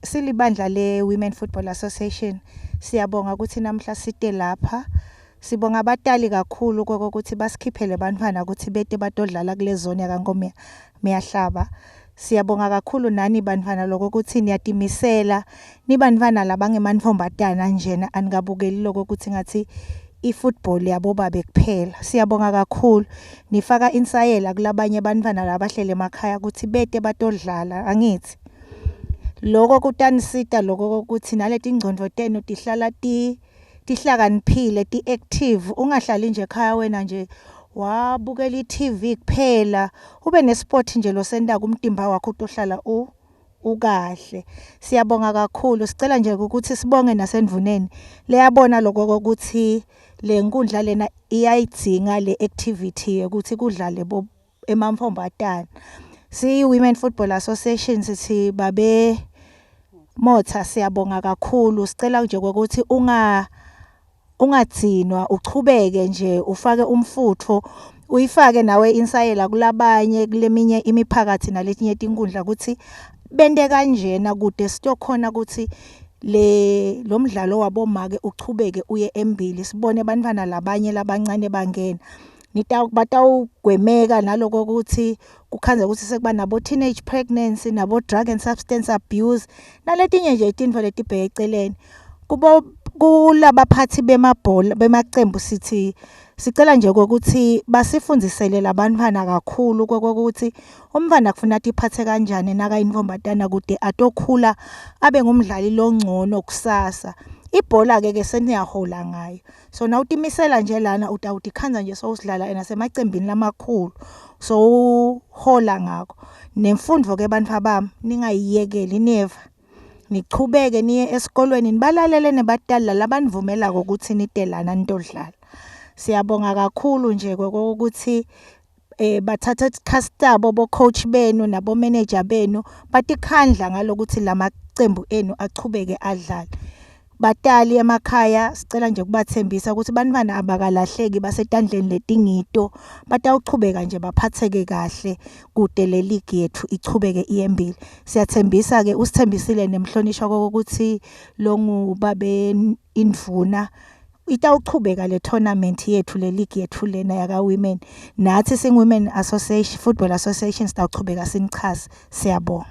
Silibandla le Women Football Association, siyabonga ukuthi namhla site lapha. Sibonga abatali kakhulu kokuthi basikhiphele bantfwana ukuthi bete batodlala kule zone yakaNkomiyahlaba. Siyabonga kakhulu nani bantfwana lokho ukuthi niyatimisela, nibantfwana labangemantfombatana njena, anikabukeli lokho ukuthi ngathi i-football yabobabe kuphela. Siyabonga kakhulu, nifaka insayela kulabanye bantfwana labahlele emakhaya ukuthi bete batodlala, angithi lokho kutanisita lokho ukuthi naleti ngcondvo tenu tihlala tihlakaniphile, ti-active. Ungahlali nje ekhaya wena nje wabukela i-TV kuphela, ube nesport nje losentako, umtimba wakho utohlala ukahle. Siyabonga kakhulu, sicela nje ukuthi sibonge nasendvuneni leyabona lokho ukuthi le nkundla lena iyayidzinga le activity ukuthi kudlale bo emantfombatana. Si Women Football Association sithi, babe Motha, siyabonga kakhulu. Sicela nje ukuthi ungadzinwa, uchubeke nje ufake umfutfo, uyifake nawe insayela kulabanye kuleminye imiphakathi naletinye tinkundla ukuthi bente kanjena kude sitokhona ukuthi le lo mdlalo wabomake uchubeke uye embili, sibone bantfwana labanye labancane bangena. Batawugwemeka naloko ukuthi kukhandze ukuthi sekuba nabo teenage pregnancy, nabo drug and substance abuse, naletinye nje tintfo letibheke eceleni. Kubo kulabaphathi bemabhola bemacembu sithi sicela nje ukuthi basifundzisele labantfwana kakhulu kokuthi umntfwana kufuna atiphatse kanjani nakayintfombatana kude atokhula abe ngumdlali longcono kusasa. Ibhola ke seniyahola ngayo, so nawutimisela nje lana utawutikhandza nje sowusidlala nasemacembini lamakhulu, sowuhola ngako. Nemfundvo ke bantfwana bami, ningayiyekeli, niyeva, nichubeke niye esikolweni, nibalalele nebatali labanivumelako ukuthi nite lana nitodlala. Siyabonga kakhulu nje kokuthi bathatha isikhathi sabo bo coach benu nabo manager benu, batikhandla ngalokuthi lamacembu enu achubeke adlale. Batali emakhaya, sicela nje kubathembisa ukuthi bantfwana abakalahleki, basetandleni letingito, batawuchubeka nje baphatheke kahle kude le league yethu ichubeke iye embili. Siyathembisa ke, usithembisile nemhlonishwa kokuthi longubabe indvuna, itawuchubeka le tournament yethu, le league yethu lena yaka women. Nathi sing Women Association Football Association sitawuchubeka sinichaze. Siyabonga.